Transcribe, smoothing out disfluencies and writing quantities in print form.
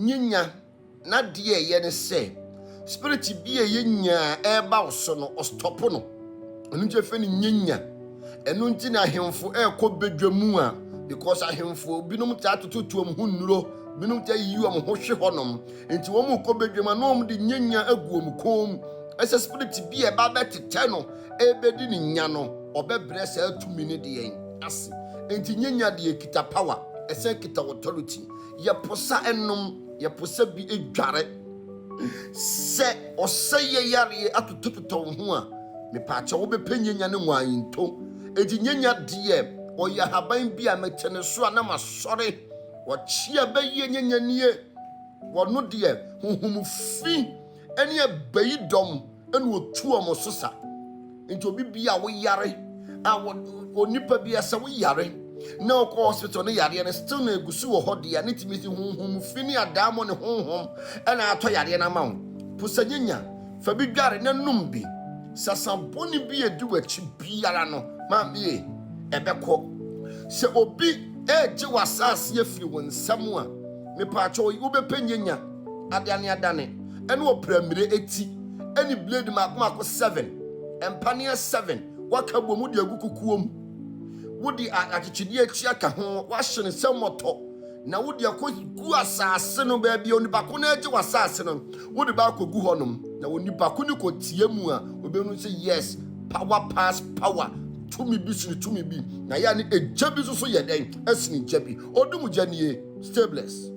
Nyenya n'adeɛ a ɛyɛ ne sɛ spirit bi a ɛyɛ nyaa ɛreba wo so no ɔstɔpo no. Ɛno nti ɛfɛ no nyenya. Ɛno nti na ahemfo ɛrekɔ badwa mu a because ahemfo binom taa tototo wɔn ho nnuro, binom taa yiyi wɔn ho hwe hɔnom. Nti wɔn rekɔ badwa mu a na wɔn de nyenya agu wɔn kɔn mu. Ɛsɛ spirit bi a ɛba bɛtetɛ no ɛrebɛdi ne nya no, ɔbɛbrɛ saa tumi no deɛn ase. Nti nyenya deɛ kita power, ɛsɛ kita authority. Yɛposa ɛnom, yɛposa bi edware. Sɛ ɔsɛyɛ yareɛ atotototɔ wo ho a, mepaakyɛ wobɛpɛ nyenya ne nwaayinto. Enti nyenya deɛ ɔyɛ ahaban bi a mete ne so a na masɔre. Ɔkye a bɛyɛ nyenya nie. Wɔno deɛ honhom fi ne abayi dɔm ɛna otu wɔn so sa. Nti obi bi a woyare a onipa bi a sɛ woyare na ɔkɔ hospital ne yareɛ no still na egu so wɔ hɔ deɛ ne tumi si honhom fi ne adaamɔ ne honhom ɛna atɔ yareɛ no ama wo. Posa nyenya fa bi dware na num bi. Sasa bɔne bi edi w'akyi biara no maame ye ɛbɛkɔ. Sɛ obi ɛregye w'asase afiri wo nsam a, mepaakyɛw wobɛpɛ nyenya adane adane ɛne ɔpramire eti ɛne blade mako mako 7 mpaneɛ 7 waka bɔ mu de agu kukuo mu, wode akyekyedeɛ akyi aka ho, wahyɛ ne sɛ mmɔtɔ na wode akɔ gu asase no baabi a onipa ko no agye w'asase no, wode ba akɔgu hɔnom na onipa ko no kɔtie mu a, obɛhu sɛ yes, power pass power, tumi bi sene tumi bi na yɛ ne egya bi nso so yɛ dɛn ɛsene gya bi. Odum gya nie. Stay blessed.